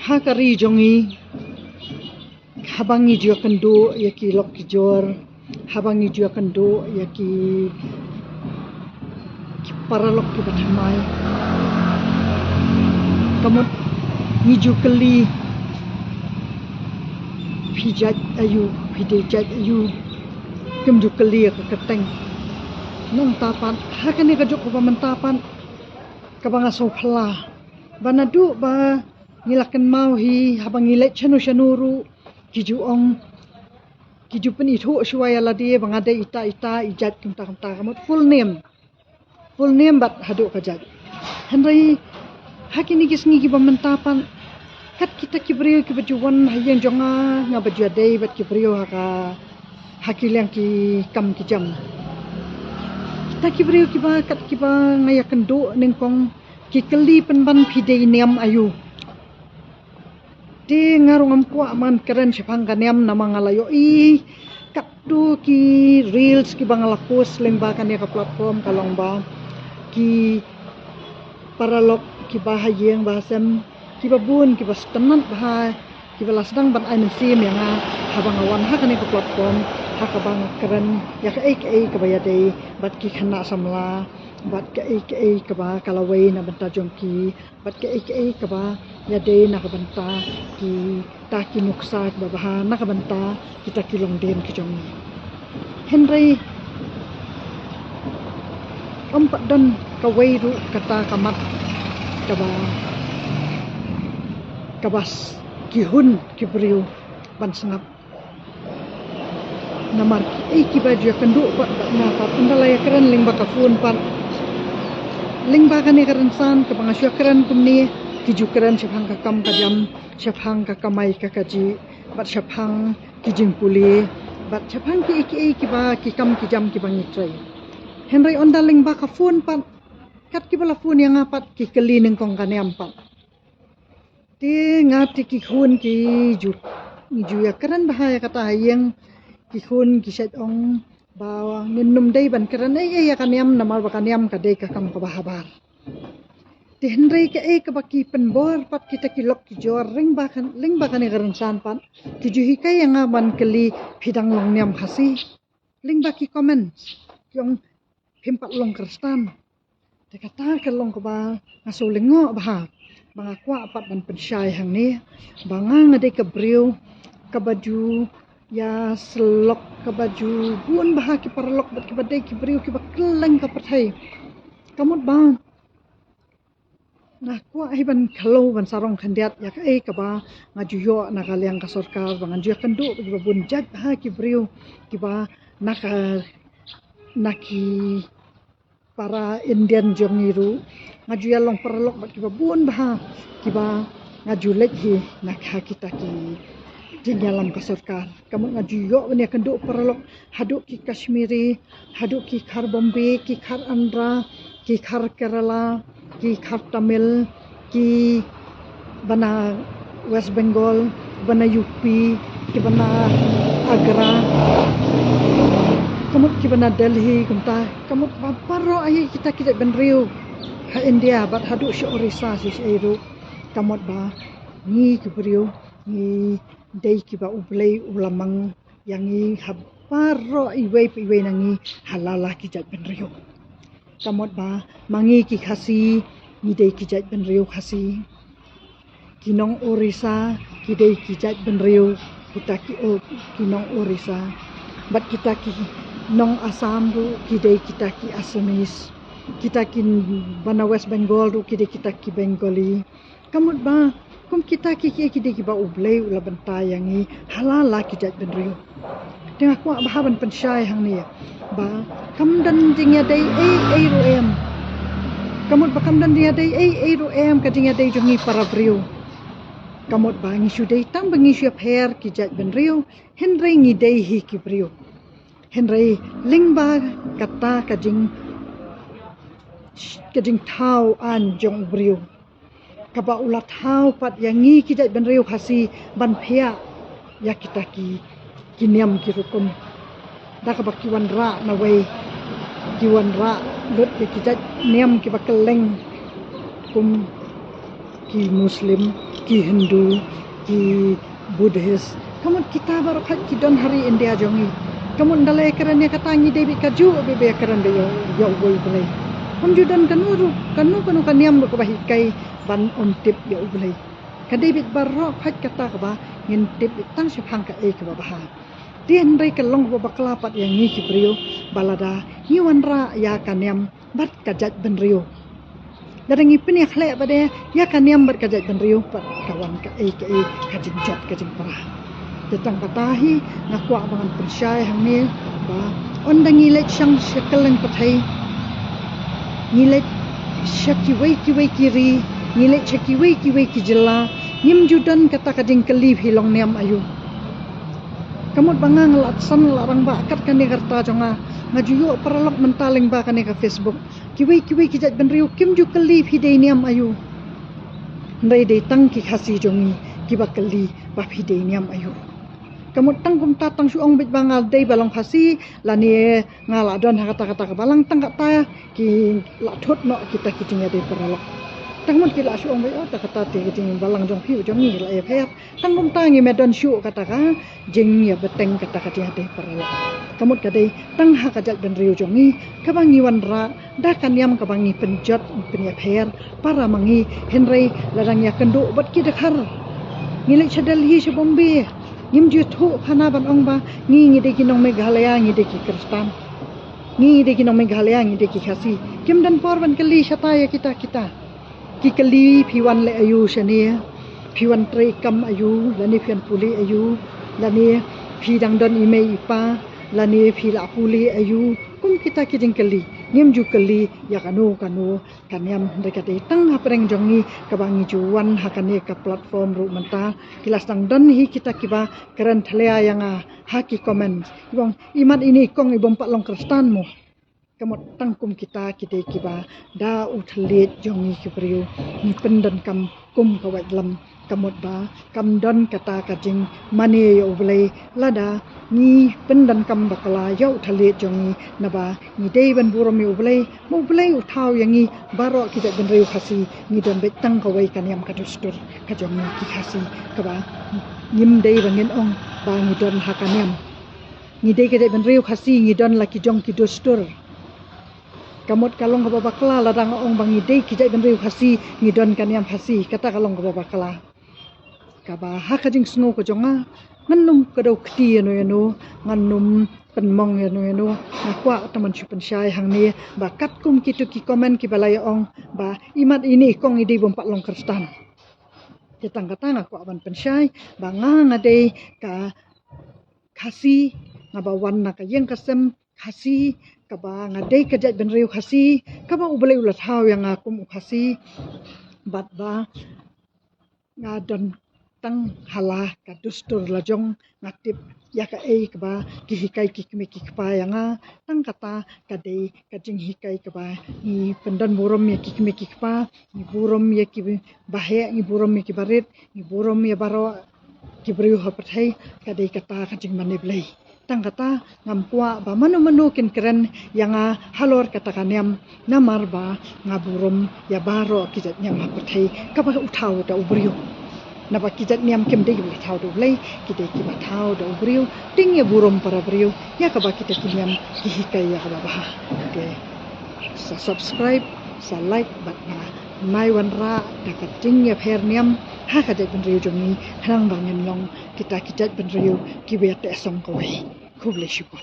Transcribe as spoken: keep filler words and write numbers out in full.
Ha ka ri jong ngi, haba ngi ju ïakynduh ïa ki lok ki jor, haba ngi ju ïakynduh ïa ki, ki paralok kiba thymmai, ka mut ngi ju kylli, phi jait aïu, phi dei jait aïu, kim ju kylli ïa ka kyrteng. Nangta pat, ha kane ka juk kaba mynta pat, kaba nga sngewphylla, ba naduh ba ngi la kynmaw hi, haba ngi leit shano shano ruh, ki ju ong, ki ju pynithuh shuwa ïa lade ba nga dei ita ita, i jait kumta kumta, ka mut full name. Full name bad haduh ka jait. Hynrei ha kine ki sngi kiba mynta pat, kat kita ki briew kiba ju wan ha ïing jong nga, nga ba ju ïadei bad ki briew ha ka, ha ki liang ki kam ki jam. Kita ki briew kiba, kat kiba nga ïakynduh nyngkong, ki kylli pynban, phi dei niam aïu. Te nga ruh ngam kwah ban kren shaphang ka niam namar nga la ïohi katto ki reels kiba nga la post lyngba kane ka platform, ka long ba ki paralok kiba ha ïing ba ha sem, kiba bun, kiba sngewtynnat bha, kiba la sdang ban ai mynsiem ïa nga haba nga wan ha kane ka platform, ha kaba nga kren ïa kaei kaei kaba ïadei bad ki khynnah samla, bad kaei kaei kaba ka lawei na bynta jong ki, bad kaei kaei kaba ïadei na ka bynta kita ki nuksa kiba bha na ka bynta kita ki longdien ki jong ngi. Hynrei ym pat don kawei ruh kata ka mat kaba, kaba s-, ki hun ki briew ban sngap. Namar kiei kiba ju ïakynduh pat bad nga pat, ynda la ïakren lyngba ka phone pat, lyngba kane ka rynsan kaba nga shu ïakren kumne, ki ju kren shaphang ka kam ka jam, shaphang ka kamai ka kajih, bad shaphang ki jingpule, bad shaphang kiei kiei kiba, ki kam ki jam kiba ngi trei. Hynrei ynda lyngba ka phone pat, kat kiba la phone ïa nga pat, ki kylli nyngkong ka niam pat. Te nga te ki khun ki ju, ju ïakren bha ïa kata ha ïing, ki khun ki shait ong ba ngin nym dei ban kren ei ei ïa ka niam namar ba ka niam ka dei ka kam kaba habar. Te hynrei kaei kaba ki pynbor pat kita ki lok ki jor lyngba kan, lyngba kane ka rynsan pat, ki ju hikai ïa nga ban kylli, phi dang long niam Khasi. Lyngba ki comment ki ong, phim pat long Khristan. Te kata ka long kaba nga shu lyngngoh bha, ba nga kwah pat ban pynshai hangne ba nga, nga dei ka briew kaba ju ïasyllok, kaba ju bun bha ki paralok bad kiba dei ki briew kiba kylleng ka pyrthei. Ka mut ba nga kwah hi ban khloo, ban sarong khyndiat ïa kaei kaba nga ju ïoh na ka liang ka sorkar, ba ngan ju ïakynduh bad kiba bun jait bha ki briew kiba na ka, na ki para Indian jong ngi ruh. Nga ju ïalong paralok bad kiba bun bha kiba nga ju leit hi na ka kita ki jingïalam ka sorkar. Ka mut nga ju ïoh ban ïakynduh paralok haduh ki Kashmiri, haduh ki khar Bombay, ki khar Andhra, ki khar Kerala, ki khar Tamil, ki ba na West Bengal, ba na U P, ki ba na Agra, ka mut ki ba na Delhi, kumta, ka mut ba baroh ahi kita ki jaitbynriew ha India, bad haduh sha Orissa, sha, sha ei ruh, ka mut ba ngi ki briew ngi dei kiba U Blei u la mang ïa ngi ha baroh iwei pa iwei na ngi ha la la ki jaitbynriew. Ka mut ba ma ngi ki Khasi, ngi dei ki jaitbynriew Khasi. Ki nong Orissa ki dei ki jaitbynriew kita ki, o, ki nong Orissa. Bad kita ki nong Assam ruh ki dei kita ki Assamese. Kita ki ba na West Bengal ruh ki dei kita ki Bengali. Ka mut ba kum kita ki, ki, ki dei kiba U Blei u la bynta ïa ngi ha la la ki jaitbynriew. Te nga kwah bha ban pynshai hangne ba kam don jingïadei ei ei ruh em. Ka mut ba kam don jingïadei ei ei ruh em ka jingïadei jong ngi para briew. Ka mut ba ngi shu dei tang ba ngi shu ïapher ki jaitbynriew, hynrei ngi dei hi ki briew. Hynrei lyngba kata ka jing, ka jingthaw aiñ jong u briew, kaba u la thaw pat ïa ngi ki jaitbynriew Khasi ban phiah ïa kita ki, ki niam ki rukom. Da kaba ki wanrah nawei, ki wanrah lut ïa ki jait niam kiba kylleng kum ki Muslim, ki Hindu, ki Buddhist. Kamut kita baroh khoit ki don ha ri India jong ngi. Kamut nda la ïakren ïa kata ngi dei beit kajuh beit ba ïakren beit ïa, ïa uwei U Blei. Ym ju don kano ruh, kano kano ka niam ruh kaba hikai ban ym tip ïa U Blei. Ka dei beit baroh khoit kata kaba ngin tip beit tang shaphang kaei kaba bha. Te hynrei ka long kaba bakla pat ïa ngi ki briew ba lada ngi wanrah ïa ka niam bad ka jaitbynriew. Lada ngi pynïakhleh pat de ïa ka niam bad ka jaitbynriew pat ka wan kaei kaei ka jingjot ka jingpra. Te tang kata hi nga kwah ba ngan pynshai hangne ba ynda ngi leit shang sha kylleng pyrthei, ngi leit sha kiwei kiwei ki ri, ngi leit sha kiwei kiwei ki jylla, ngim ju don kata ka jingkylli phi long niam aïu. Kamut ba nga nga la san la rangbah kat kane ka rta jong nga, nga ju ïoh paralok mynta lyngba kane ka Facebook. Kiwei kiwei ki jaitbynriew kim ju kylli phi dei niam aïu. Hynrei dei tang ki Khasi jong ngi kiba kylli ba phi dei niam aïu. Kamut tang kumta tang shu ong beit ba nga dei ba long Khasi lane nga la don ha kata kata ka balang, tang kata ki la thut noh kita ki jingïadei paralok. Tang mut ki la shu ong beit, oh, ta kata te ki jingbalang jong phi jong ngi la ïapher. Tang kumta ngim don shuh kata ka jingïabteng kata ka jingïadei paralok. Kamut ka dei tang ha ka jaitbynriew jong ngi kaba ngi wanrah da ka niam kaba ngi pynjot pynïapher para ma ngi. Hynrei lada ngi ïakynduh bad ki dkhar, ngi leit sha Delhi sha Bombay, ngim ju thuh khana ban ong ba ngi ngi dei ki nong Meghalaya, ngi dei ki Khristan. Ngi ngi dei ki nong Meghalaya, ngi dei ki Khasi. Kim don por ban kylli shata ïa kita kita. Ki kylli phi wan leh aïu shane, phi wan trei kam aïu, lane phi wan pule aïu, lane phi dang don i mei i pa, lane phi la pule aïu. Kum kita ki jingkylli. Ngim ju kylli ïa kano kano ka niam. Hynrei ka dei tang hapdeng jong ngi kaba ngi ju wan ha kane ka platform ruh mynta. Ki la sdang don hi kita kiba kren thlai ïa nga ha ki comment. Ki ong, imat ine i kong i bym pat long Khristan mo. Kamut tang kum kita ki dei kiba da u thylliej jong ngi ki briew ngi pyndonkam kum ka waitlam. Kamut ba kam don kata ka jingmane ïa U Blei lada ngi pyndonkam bakla ïa u thylliej jong ngi, naba ngi dei ban burom ïa U Blei, ma U Blei u thaw ïa ngi baroh ki jaitbynriew Khasi ngi don beit tang kawei ka niam ka dustur ka jong ngi ki Khasi kaba ngim dei ba ngin ong ba ngi don ha ka niam. Ngi dei ka jaitbynriew Khasi ngi don la ki jong ki dustur. Kamut ka long kaba bakla lada nga ong ba ngi dei ki jaitbynriew Khasi ngi don ka niam Khasi, kata ka long kaba bakla. Kaba ha ka jingsngew ka jong nga, ngan ym kdew kti ïano ïano, ngan ym pynmong ïano ïano. Nga kwah tang ban shu pynshai hangne ba katkum kito ki comment kiba la ïa ong ba imat ine i kong i dei bym pat long Khristan. Te tang kata nga kwah ban pynshai ba nga nga dei ka Khasi, nga ba wan na ka ïing ka sem Khasi, kaba nga dei ka jaitbynriew Khasi, kaba U Blei u la thaw ïa nga kum u Khasi. Bad ba nga don tang ha la ka dustur la jong, nga tip ïa kaei kaba ki hikai ki kmie ki kpa ïa nga. Tang kata ka dei ka jinghikai kaba ngi pyndon burom ïa ki kmie ki kpa, ngi burom ïa ki baheh, ngi burom ïa ki barit, ngi burom ïa baroh ki briew ha pyrthei. Ka dei kata ka jingmane Blei. Tang kata ngam kwah ba mano mano kin kren ïa nga halor kata ka niam, namar ba nga burom ïa baroh ki jait niam ha pyrthei kaba u thaw da u briew. Naba ki jait niam kim dei kiba thaw da U Blei, ki dei kiba thaw da u briew. Te ngi burom para briew ïa kaba kita ki niam ki hikai ïa kaba bha. Te sa subscribe, sa like bad ba nai wanrah da ka jingïapher niam ha ka jaitbynriew jong ngi, khnang ba ngin long kita ki jaitbynriew kiba ïateh song kawei. Khublei shibun.